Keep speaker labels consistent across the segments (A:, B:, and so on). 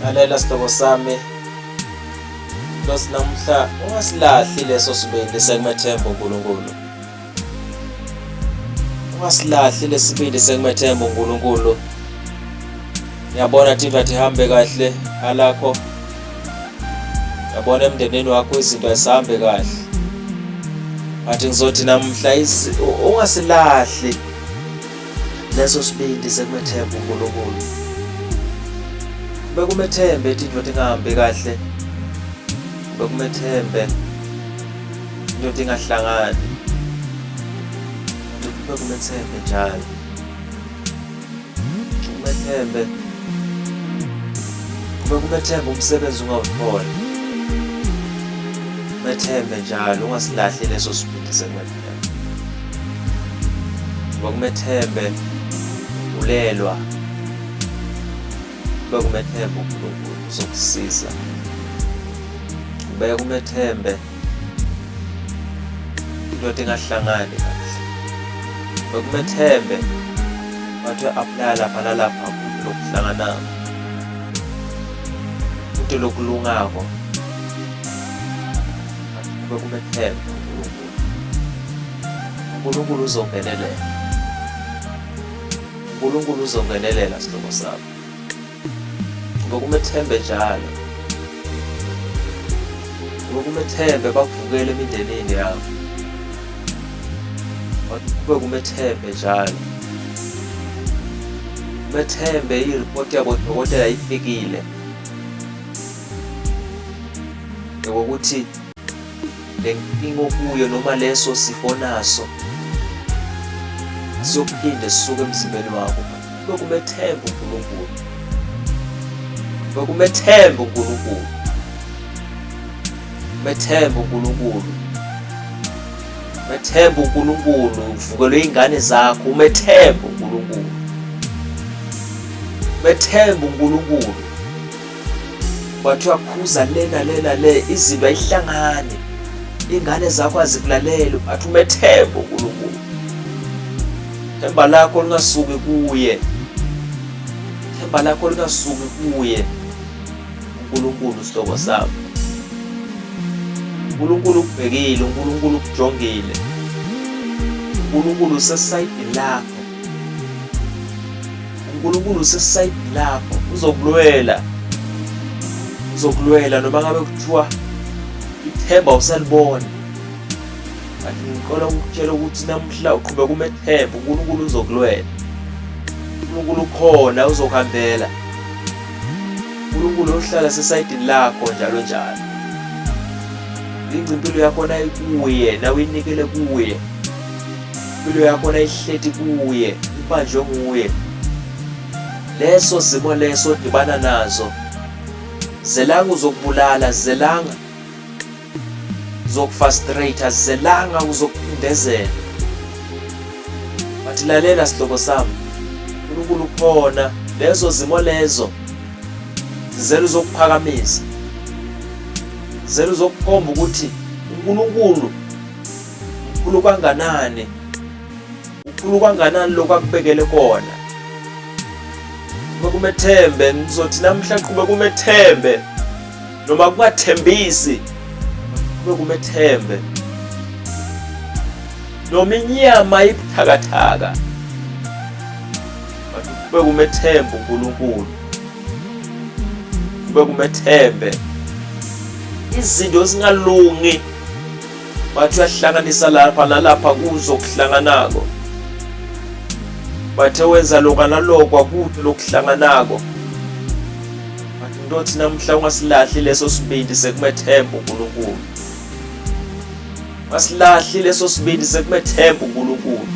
A: Lalela sihlobo sami, Nkosi namuhla ungasilahli leso sibindi sekumethemba uNkulunkulu. Ungasilahli lesibindi sekumethemba uNkulunkulu. Ngiyabona tintfo atihambe kahle alakho. Ngiyabona emndenini wakho izinto azihambe kahle. But ngizothi namuhla ungasilahli leso sibindi sekumethemba uNkulunkulu. Bekumethembe tintfo tingahambi kahle. Bekumethembe into tingahlangani. Bekumethembe njalo. Umethembe. Kube kumethembe umsebenzi ungawutholi. Umethembe njalo ungasilahli leso sibindi sekumethemba. Kuba kumethembe ulelwa. Kube kumethembe uNkulunkulu uzokusiza. Ubeke umethembe into ingahlangani kahle. Bekumethembe bathi apply lapha nalapha kude lokuhlanganako. Kude lokulungako. Kube kumethembe uNkulunkulu. uNkulunkulu uzongenelela. uNkulunkulu uzongenelela sihlobo sami. Ngokumethembe njalo. Ngokumethembe bakuvukele emindenini yakho. Kube kumethembe njalo. Methembe i-report yabodokotela ifikile. Ngokuthi le nkinga okuyo noma leso sifo naso siyophinde sisuke emzimbeni wakho. Kube kumethemba uNkulunkulu. Kube kumethemba uNkulunkulu. Methemba uNkulunkulu. Methemba uNkulunkulu, uvukelwe ingane zakho, umethemba uNkulunkulu. Methemba uNkulunkulu. Bathi uyakhuza lena lena le izinto ayihlangani. Ingane zakho azikulaleli, bathi umethemba uNkulunkulu. Themba lakho lingasuki kuye. Themba lakho lingasuki kuye. uNkulunkulu sihlobo sami. uNkulunkulu ukubhekile, uNkulunkulu ukujongile. uNkulunkulu usesayidini lakho. uNkulunkulu usesayidini lakho, uzokulwela. Uzokulwela noma ngabe kuthiwa ithemba usalibona. Kanti ngicela ukukutshela ukuthi namuhla uqhubeka umethemba uNkulunkulu uzokulwela. uNkulunkulu ukhona uzokuhambela. uNkulunkulu uhlala sesayidini lakho njalo njalo. Ingci impilo yakho nayikuye, nawuyinikele kuye. Impilo yakho nayihleti kuye, ibanjwe nguye. Leso simo leso odibana nazo zelanga uzokubulala, zelanga uzokufrustrate, zelanga uzokuphindezela. Bathi lalela sihlobo sami, uNkulunkulu ukhona, lezo zimo lezo zizela uzokuphakamisa, zizela uzokukhomba ukuthi uNkulunkulu mkhulu kanganani, ukhulu kanganani lokhu akubekele kona. Qhubeka umethembe, ngizothi namhla qhubeka umethembe noma kungathembisi, qhubeka umethembe noma inyama ibuthakathaka, but qhubeka umethembe uNkulunkulu, qhubeka umethembe. Izinto zingalungi bathi uyahlanganisa lapha nalapha kuzokuhlanganako, bathe wenza lokwa nalokwa kude lokuhlanganako. Bathi ntothi namhla ungasilahli leso sibindi sekumethemba uNkulunkulu, ungasilahli leso sibindi sekumethemba uNkulunkulu.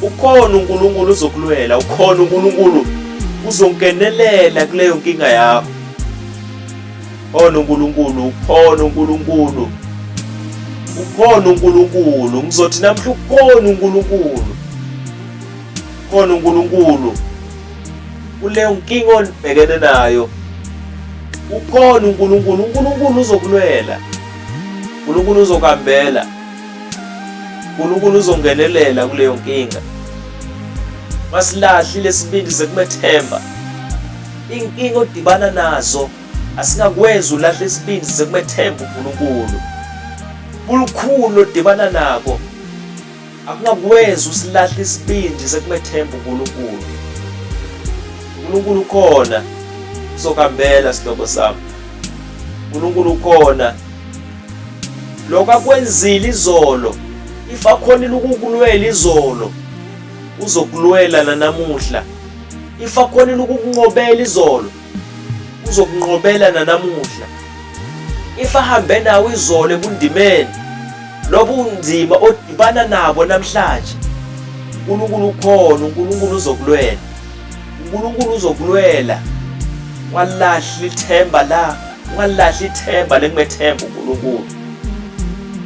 A: Ukhona uNkulunkulu uzokulwela, ukhona uNkulunkulu uzongenelela kuleyo nkinga yakho. Ukhona uNkulunkulu, ukhona uNkulunkulu, ukhona uNkulunkulu. Ngizothi namhla ukhona uNkulunkulu, ukhona uNkulunkulu kuleyo nkinga onibhekene nayo. Ukhona uNkulunkulu, uNkulunkulu uzokulwela, uNkulunkulu uzokuhambela, uNkulunkulu uzongenelela kuleyo nkinga. Masilahli lesibindi sekumethemba. Inkinga odibana nazo asingakwenzi ulahle isibindi sekumethemba uNkulunkulu. Bulukhulu odibana nako akungakwenzi usilahle isibindi sekumethemba uNkulunkulu. uNkulunkulu ukhona uzokuhambela sihlobo sami. uNkulunkulu ukhona. Lokho akwenzile izolo if akhonile ukukulwela izolo uzokulwela nanamuhla. If akhonile ukukunqobela izolo uzokunqobela nanamuhla. If ahambe nawe izolo ebundimeni lobunzima odibana nabo namhlanje uNkulunkulu ukhona, uNkulunkulu uzokulwela. uNkulunkulu uzokulwela. Ungalahli ithemba la, ungalahli ithemba lekumethemba uNkulunkulu.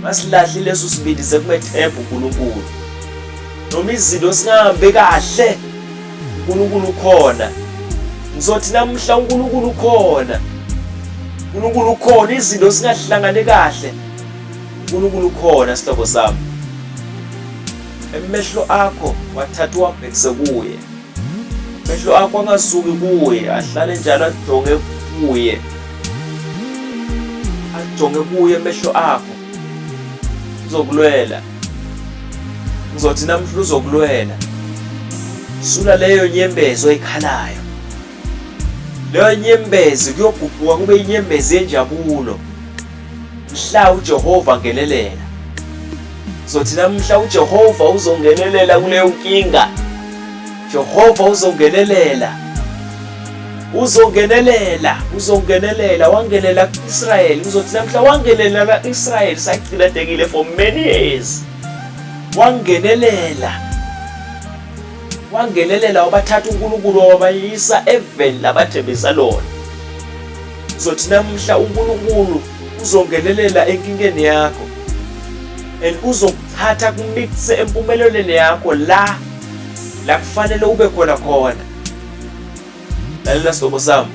A: Masilahli leso sibindi sekumethemba uNkulunkulu. Noma izinto zingahambi kahle, uNkulunkulu ukhona. Ngizothi namuhla uNkulunkulu ukhona. uNkulunkulu ukhona, izinto zingahlangani kahle. uNkulunkulu ukhona sihlobo sami. Emehlo akho wathatha uwabhekise kuye. Mehlo akho angasuki kuye, ahlale njalo ajonge kuye. Ajonge kuye emehlo akho. Uzokulwela. Ngizothi namuhla uzokulwela. Sula leyo nyembezi oyikhalayo. Leyo nyembezi kuyoguquka kube inyembezi yenjabulo. Mhla uJehova ngenelela. Zothi namhla uJehova uzongenelela kuleyo nkinga. Jehova uzongenelela. Uzongenelela, uzongenelela, wangenelela ku-Israyeli. Uzothi namhla wangenelela ku-Israyeli sagciladekile for many years. Wangenelela. Wangenelela wabathatha uNkulunkulu wabayisa eveni labathembisa lona. Uzothi namhla uNkulunkulu uzongenelela enkingeni yakho and uzokuthatha kumikise empumelelweni yakho la la kufanele ube khona khona. Lalela sihlobo sami,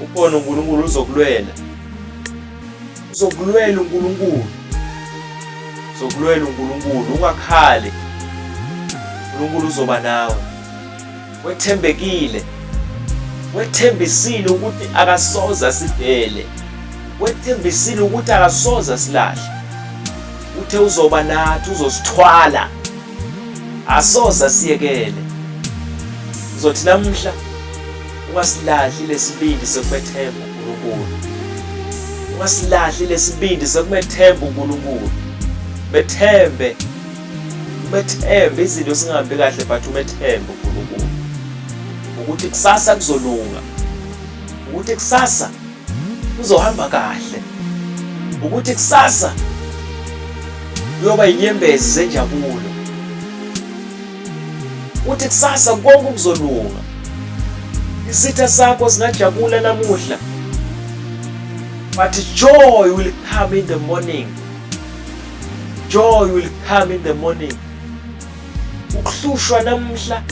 A: ukhona uNkulunkulu uzokulwela, uzokulwela uNkulunkulu, uzokulwela uNkulunkulu, ungakhali, uNkulunkulu uzoba nawe. Wethembekile, wethembisile ukuthi akasoze asidele, wethembisile ukuthi akasoze asilahle, uthe uzoba nathi, uzosithwala, asoze asiyekele. Uzothi namuhla ungasilahli lesibindi sekumethemba uNkulunkulu, ungasilahli lesibindi sekumethemba uNkulunkulu. Methembe, umethembe, izinto zingahambi kahle but umethembe uNkulunkulu ukuthi kusasa kuzolunga, ukuthi kusasa kuzohamba kahle, ukuthi kusasa kuyoba inyembezi zenjabulo, uthi kusasa konke kuzolunga. Isitha sakho singajabula namuhla, but joy will come in the morning. Joy will come in the morning. Ukuhlushwa namuhla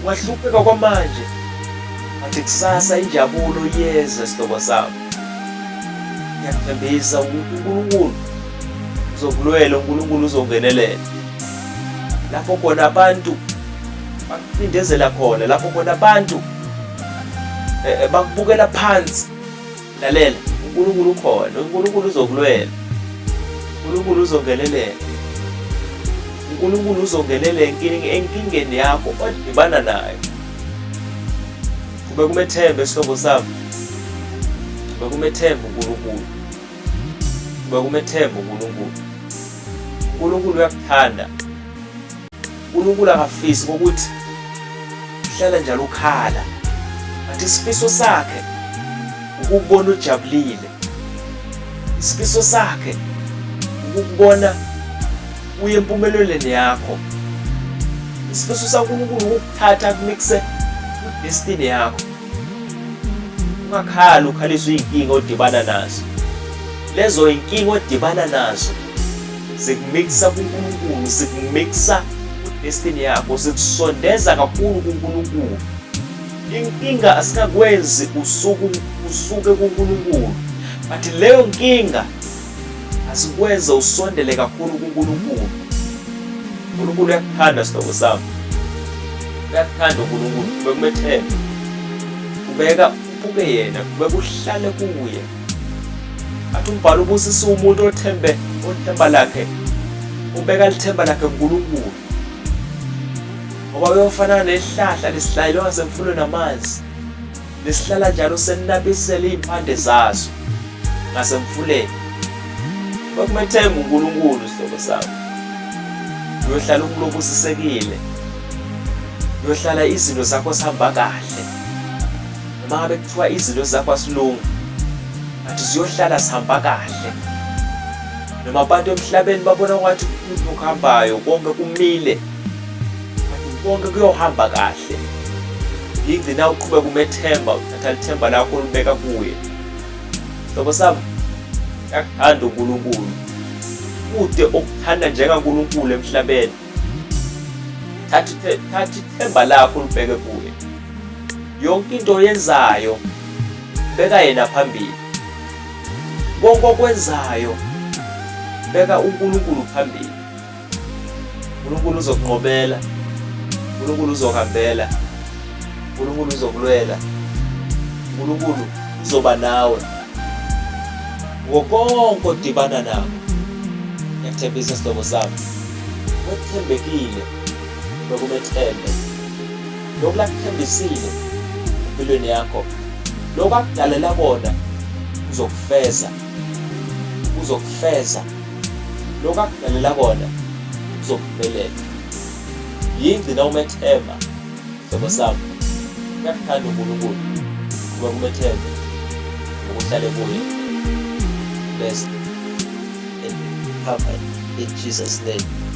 A: wahlupheka kwamanje, but kusasa injabulo iyeza sihlobo sami. Ngiyakuthembisa ukuthi uNkulunkulu uzokulwela, uNkulunkulu uzongenelela. Lapho khona abantu bakucindezela khona, lapho khona abantu bakubukela phansi, lalela, uNkulunkulu ukhona, uNkulunkulu uzokulwela, uNkulunkulu uzongenelela, uNkulunkulu uzongenelela enkingeni yakho odibana nayo. Qhubeka umethembe sihlobo sami, qhubeka umethembe uNkulunkulu, qhubeka umethembe uNkulunkulu. uNkulunkulu uyakuthanda. uNkulunkulu akafisi ukuthi uhlale njalo ukhala, but isifiso sakhe ukukubona ujabulile. Isifiso sakhe ukukubona uye empumelelweni yakho. Isifiso saNkulunkulu ukukuthatha akunikise kudestiny yakho. Ungakhali ukhaliswa iy'nkinga odibana nazo. Lezo y'nkinga odibana nazo zikumikisa kuNkulunkulu, zikumikisa kudestiny yakho, zikusondeza kakhulu kuNkulunkulu. Inkinga asingakwenzi usuku usuke kuNkulunkulu, but leyo nkinga asikwenze usondele kakhulu kuNkulunkulu. uNkulunkulu uyakuthanda sihlobo sami, uyakuthanda uNkulunkulu, bekumethemba. Qhubeka ubuke yena, qhubeka uhlale kuye. Athi umbhalo ubusisa umuntu othembe othemba lakhe ubeka lithemba lakhe kuNkulunkulu. Ngoba uyofana nehlahla lesilayelwe ngasemfuleni amanzi. Lesihlala njalo senabisele izimpande zaso ngasemfuleni. Bakumethemba uNkulunkulu sihlobo sami. Uyohlala umuntu obusisekile. Uyohlala izinto zakho zihamba kahle. Noma ngabe kuthiwa izinto zakho asilungi, but ziyohlala zihamba kahle. Noma abantu emhlabeni babona ngathi kukhona okuhambayo konke kumile, but konke kuyohamba kahle. Yingcina uqhubeka umethemba, uthatha lithemba lakho ulibeka kuye. Sihlobo sami, uyakuthanda uNkulunkulu. Kude okuthanda njengaNkulunkulu emhlabeni. Thatha thatha ithemba lakho ulibheke kuye. Yonke into oyenzayo beka yena phambili. Konke okwenzayo beka uNkulunkulu phambili. uNkulunkulu uzokunqobela. uNkulunkulu uzokuhambela. uNkulunkulu uzokulwela. uNkulunkulu uzoba nawe. Ngokonke odibana nako. Ngiyakuthembisa sihlobo sami. Wethembekile bekumethembe. Lokhu lakuthembisile empilweni yakho. Lokhu akudalela kona uzokufeza. Uzokufeza. Lokhu akudalela kona uzokuphumelela. Yingcina umethemba sihlobo sami. Uyakuthanda uNkulunkulu. Qhubeka umethembe ngokuhlale kuye. Blessed and covered in Jesus name.